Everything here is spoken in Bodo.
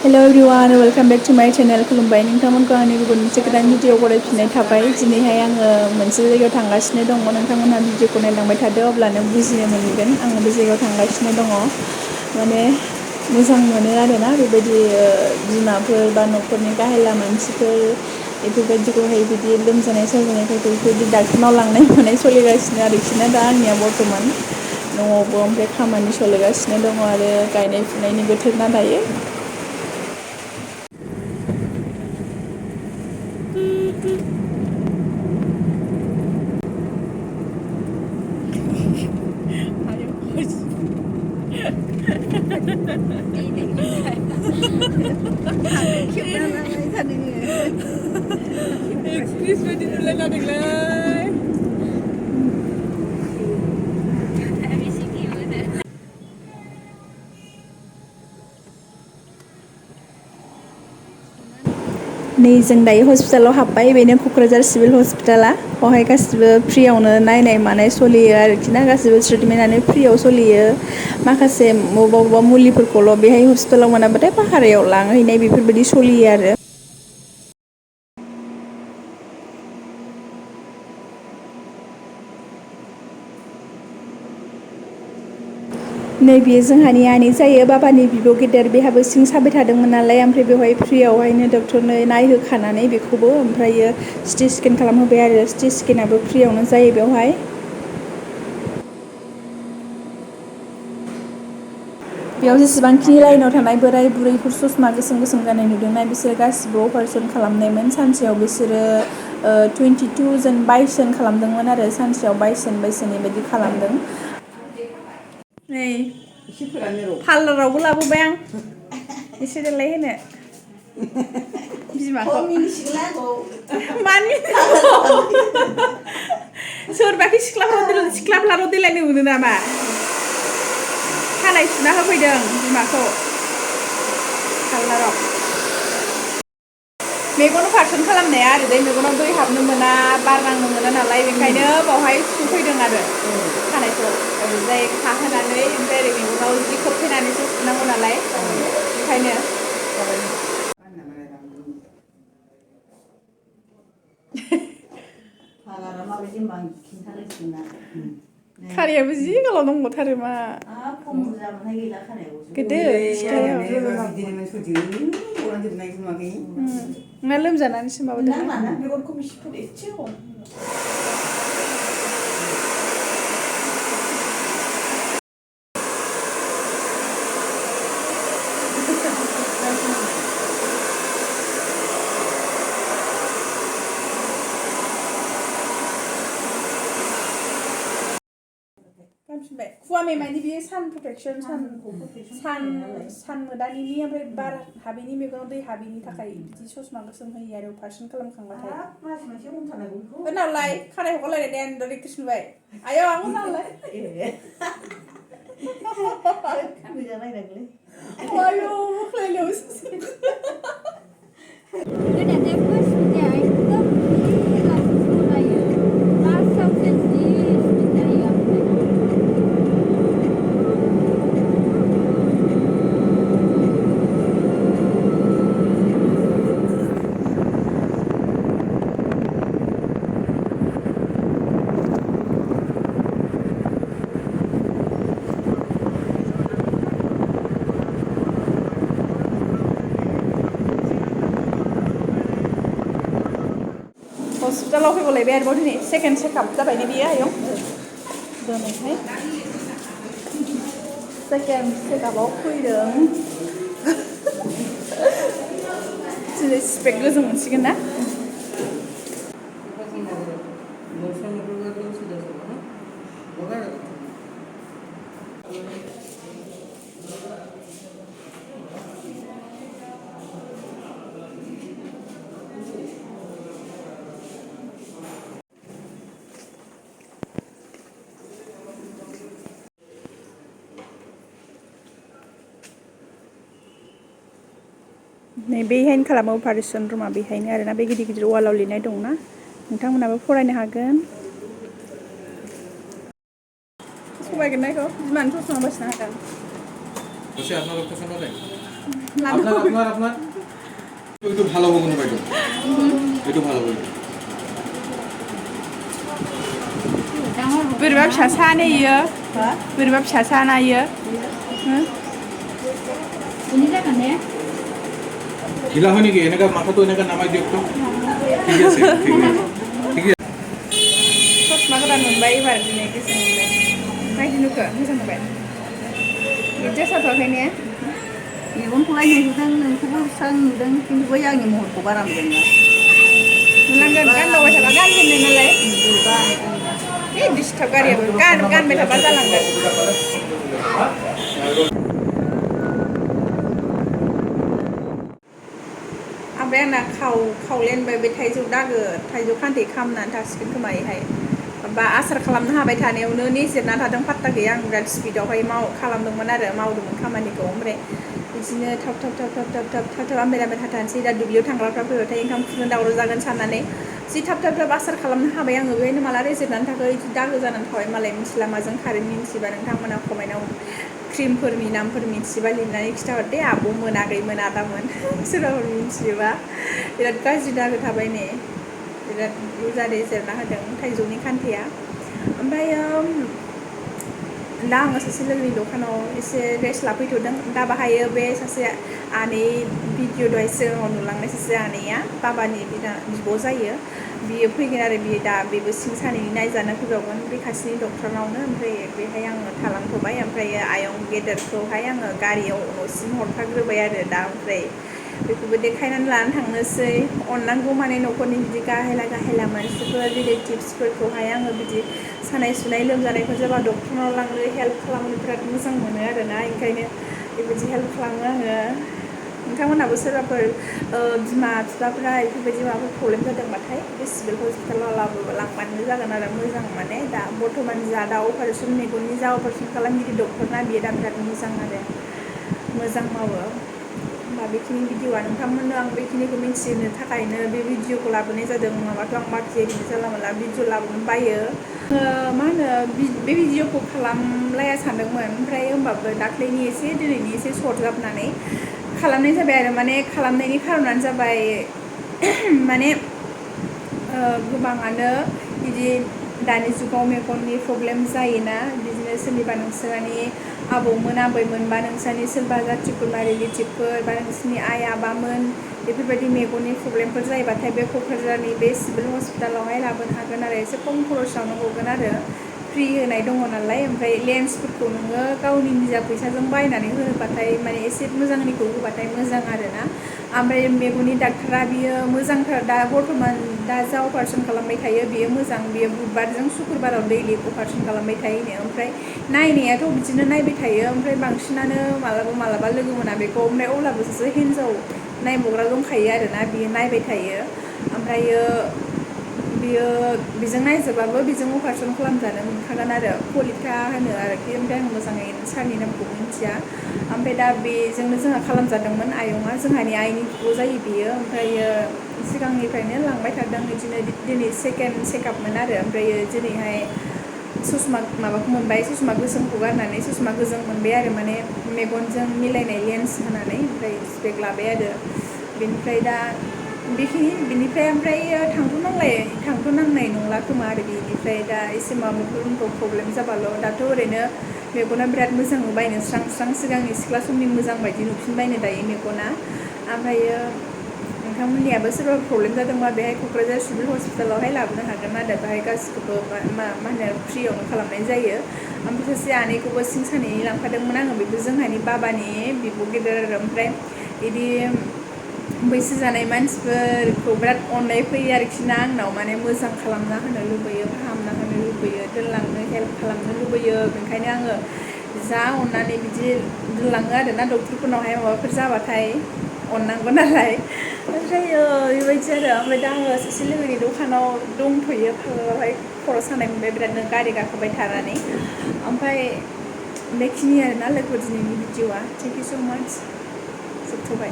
Hello everyone, welcome back to my channel Kulumby नोंथांमोनखौ आंनि गुबुन मोनसे गोदान भिडिअ गरायफिननाय थाबाय दिनैहाय आङो मोनसे जायगायाव थांगासिनो दङ नोंथांमोनहा भिडिअखौ नायलांबाय थादो अब्लानो बुजिनो मोनगोन आङो बे जायगायाव थांगासिनो दङ माने मोजां मोनो आरोना बेबायदि बिमाफोर बा न'खरनि गाहायला मानसिफोर बेफोरबायदिखौहाय बिदि लोमजानाय साजानायफोरखौ बेफोरबायदि डाक्टरनाव लांनाय मानाय सोलिगासिनो आरोखि ना दा आंनिया बर्थमान न'आवबो ओमफ्राय खामानि सोलिगासिनो दङ आरो गायनाय फुनायनि बोथोर ना दायो नै जों दायो हस्पिटालाव हाबबाय बेनो क'क्राझार सिभिल हस्पिटाला बेवहाय गासिबो फ्रियावनो नायनाय मानाय सोलियो आरोखि ना गासिबो ट्रिटमेन्टआनो फ्रियाव सोलियो माखासे बबेबा मुलिफोरखौल' बेहाय हस्पिटालाव मोनाबाथाय पाहारायाव लांहैनाय बेफोरबायदि सोलियो आरो नैबे जोंहानि आनै जायो बाबानि बिब' गिदिर बेहाबो सिं साबाय थादोंमोन नालाय ओमफ्राय बेवहाय फ्रियावहायनो डक्टरनो नायहोखानानै बेखौबो ओमफ्रायो सिटि स्केन खालामहोबाय आरो सिटि स्केनाबो फ्रियावनो जायो बेवहाय बेयाव जेसेबांखिनि लाइनाव थानाय बोराय बुरैफोर ससमा गोसोम गोसोम गाननाय नुदोंना बिसोर गासिबो अपारेसन खालामनायमोन सानसेयाव बिसोरो 22 जन 22 जन खालामदोंमोन आरो सानसेयाव 22 जन बेबायदि खालामदों नै पार्लारावबो लाबोबाय आं एसे देलायहोनो बिमाखौ मानि सोरबाखि सिख्लाफ्राल' देलायनो मोनो नामा खानाय सुना होफैदों बिमाखौ पार्लाराव मेगन अपारेसन खालामनाया आरो दै मेगनाव दै हाबनो मोना बार नांनो मोना नालाय बेखायनो बावहाय सुफैदों आरो खानायखौ ओरैजाय खाहोनानै ओमफ्राय ओरै मेगनाव जि खोबथेनानैसो सुनांगौ नालाय बेखायनो खारियाबो जि गोलाव दंबावथारो मा गोदो सिख्लायाव ना लोमजानानैसो माबादों मेगनखौ बिसिफोर एसे हम खुवा मेमानि बियो सान प्रटेक्सन सान मोदानिनि ओमफ्राय बार हाबैनि मेगनाव दै हाबैनि थाखाय बिदि ससमा गोसोम होयो आरो अपारेसन खालामखांबाथाय नालाय खानाय हगारलायनाय देन रिक्स नुबाय आयौ आं नालाय आयौ मोख्लायनायाव हस्पिटालाव फैबावलायबाय आरोबाव दिनै सेकेन्ड चेकआप जाबायना बियो आयं दिनैहाय सेकेन्ड चेकआपाव फैदों दिनै स्पेक गोजों मोनसिगोन ना नै बेहायनो खालामो अपारेसन रुमा बेहायनो आरोना बे गिदिर गिदिर वालाव लिरनाय दंना नोंथांमोनाबो फरायनो हागोन सबायगोन नायखौ बिमानि ससमा बासिना होदों আপনার একটু ভালো হবে না ম্যাডাম একটু ভালো হবে बोरैबा फिसा सानो इयो बोरैबा फिसा साना इयो ঢিলা হয় নাকি এনেকা মাথাটো এনেকা নামাই দিয়ক তো ঠিক আছে ঠিক আছে ससमा गोदान मोनबाय एबार दिनै गोसो मोनबाय माइदि नुखो मोजां नुबाय गिदिर जाथ'वाखै ने मेगनखौलाय नुदों नोंखौबो स्रां नुदों खिन्थु बै आंनि महरखौ बारा मोजां नङा नुलांगोन गानदावबाय थाबा गानगोन नालाय ए डिस्टार्ब गारियाबो गानबाय थाबा जालांगोन ओमफ्राय आंना खावलेनबाय बे थाइजौ दागो थाइजौ खान्थि खामनानै थासिगोन खोमा बेहाय बा आसार खालामनो हाबाय थानायावनो निजिरना थादों पात्ता गैया आं बिराद स्पिडावहाय खालामदोंमोन आरो मावदोंमोन खामानिखौ ओमफ्राय बिदिनो थाब आमबाय थानोसै दा दुब्लियाव थांग्राफ्रा फैबाथाय ओंखाम खुरनो दावराव जागोन साननानै जि थाब आसार खालामनो हाबाय आङो बेहायनो माला रेजेरनानै थाखो बिदि दागो जानानै थाबाय मालाय मिथिला माजों खारै मिन्थिबा नोंथांमोना कमेन्टआव क्रिमफोरनि नामफोर मिथिबा लिरनानै खिथाहरदे आब' मोनाखैमोन आदामोन सोरबाफोर मिथियोबा बिराद गाज्रि दागो थाबाय ने बिराद बुरजा रेजेरना होदों थाइजौनि खान्थिया ओमफ्रायो दा आङो सासे लोगोनि दखानाव एसे रेस्ट लाफैथ'दों दा बाहायो बे सासे आनै भिडिअ दहाय सिगाङाव नुलांनाय सासे आनैया बाबानि बिब' जायो बियो फैगोन आरो बियो दा बेबो सिं सानैनि नायजानो फैबावगोन बे खाथिनि डक्टरनावनो ओमफ्राय बेहाय आङो थालांथ'बाय ओमफ्राय आयं गेदेरखौहाय आङो गारियाव न'सिम हरफाग्रोबाय आरो दा ओमफ्राय बेखौबो देखायनानै लानानै थांनोसै अननांगौ माने न'खरनि बिदि गाहेला मानसिफोर रिलेटिभ्सफोरखौहाय आङो बिदि सानाय सुनाय लोमजानायफोर जाबा डक्टरनाव लांनो हेल्प खालामनो बिराद मोजां मोनो आरोना ओंखायनो बेबायदि हेल्प खालामो आङो नोंथांमोनहाबो सोरबाफोर बिमा बिफाफ्रा बेफोरबायदि माबाफोर प्रब्लेम जादोंबाथाय बे सिभिल हस्पिटालाव लांबानो जागोन आरो मोजां माने दा बर्थमान जा दा अपारेसन मेगननि जा अपारेसन खालामगिरि डक्टरना बियो दा बिराद मोजां आरो मोजां मावो होमबा बेखिनि भिडिअआ नोंथांमोननो आं बेखिनिखौ मिथिहोनो थाखायनो बे भिडिअखौ लाबोनाय जादों नङाबाथ' आं बाखि ओरैनो जानला मोनला भिडिअ लाबोनो बायो मा होनो बे भिडिअखौ खालामलाया सानदोंमोन ओमफ्राय होमबाबो दाख्लैनि एसे दिनैनि एसे सरजाबनानै खालामनाय जाबाय आरो माने खालामनायनि खारनानो जाबाय माने गोबाङानो बिदि दानि जुगाव मेगननि प्रब्लेम जायोना बिदिनो सोरनिबा नोंसोरनि आबौमोन आबैमोन बा नोंसोरनि सोरबा जाथि खुरमा रिलेटिभफोर बा नोंसोरनि आइ आबामोन बेफोरबायदि मेगननि प्रब्लेमफोर जायोबाथाय बे क'क्राझारनि बे सिभिल हस्पिटालावहाय लाबोनो हागोन आरो एसे खम खरसावनो हरगोन आरो फ्रि होनाय दङ नालाय ओमफ्राय लेन्सफोरखौ नोङो गावनि निजा फैसाजों बायनानै होनोबाथाय माने एसे मोजांनिखौ होबाथाय मोजां आरोना ओमफ्राय मेगननि डाक्टारा बियो मोजांथार दा बर्थमान दा जा अपारेसन खालामबाय थायो बियो मोजां बियो बुधबारजों शुक्रबाराव दैलि अपारेसन खालामबाय थायोनो ओमफ्राय नायनायाथ' बिदिनो नायबाय थायो ओमफ्राय बांसिनानो मालाबा लोगो मोना बेखौ ओमफ्राय अब्लाबो सासे हिन्जाव नायबावग्रा दंखायो आरोना बियो नायबाय थायो ओमफ्रायो बियो बेजों नायजोबाबो बेजों अपारेसन खालामजानो मोनखागोन आरो कलिता होनो आरोखि ओमफ्राय आं मोजाङै सारनि नामखौ मिन्थिया ओमफ्राय दा बेजोंनो जोंहा खालामजादोंमोन आयंआ जोंहानि आइनि बिब' जायो बियो ओमफ्रायो सिगांनिफ्रायनो लांबाय थादों बिदिनो दिनै सेकेन्ड चेकआपमोन आरो ओमफ्रायो दिनैहाय ससमा माबाखौ मोनबाय ससमा गोसोमखौ गारनानै ससमा गोजों मोनबाय आरो माने मेगनजों मिलायनाय लेन्स होनानै ओमफ्राय स्पेक लाबाय आरो बेनिफ्राय दा बिनिफ्राय ओमफ्राय थांथ'नांनाय नंला खोमा आरो बेनिफ्राय दा एसे माबाफोर उनफ्राव प्रब्लेम जाबाल' दाथ' ओरैनो मेगना बिराद मोजां नुबायनो स्रां सिगांनि सिख्ला समनि मोजां बायदि नुफिनबायनो दायो मेगना ओमफ्रायो नोंथांमोननियाबो सोरबा प्रब्लेम जादोंबा बेहाय क'क्राझार सिभिल हस्पिटालावहाय लाबोनो हागोन आरो बेहाय गासिखौबो मा होनो फ्रियावनो खालामनाय जायो ओमफ्राय सासे आनैखौबो सिं सानैनि लांफादोंमोन आङो बेबो जोंहानि बाबानि बिब' गेदेर आरो ओमफ्राय बिदि बैसो जानाय मानसिफोरखौ बिराद अननाय फैयो आरोखि ना आंनाव माने मोजां खालामना होनो लुबैयो फाहामना होनो लुबैयो दोनलांनो हेल्प खालामनो लुबैयो बेनिखायनो आङो जा अननानै बिदि दोनलाङो आरोना डक्टरफोरनावहाय माबाफोर जाबाथाय अननांगौ नालाय ओमफ्राय बेबायदि आरो ओमफ्राय दा आङो सासे लोगोनि दखानाव दंथ'यो पार्लारावहाय खर' सानाय मोनबाय बिरादनो गारि गाखोबाय थानानै ओमफ्राय बेखिनि आरोना लोगो दिनैनि भिडिअआ थेंक इउ स' माच जोबथ'बाय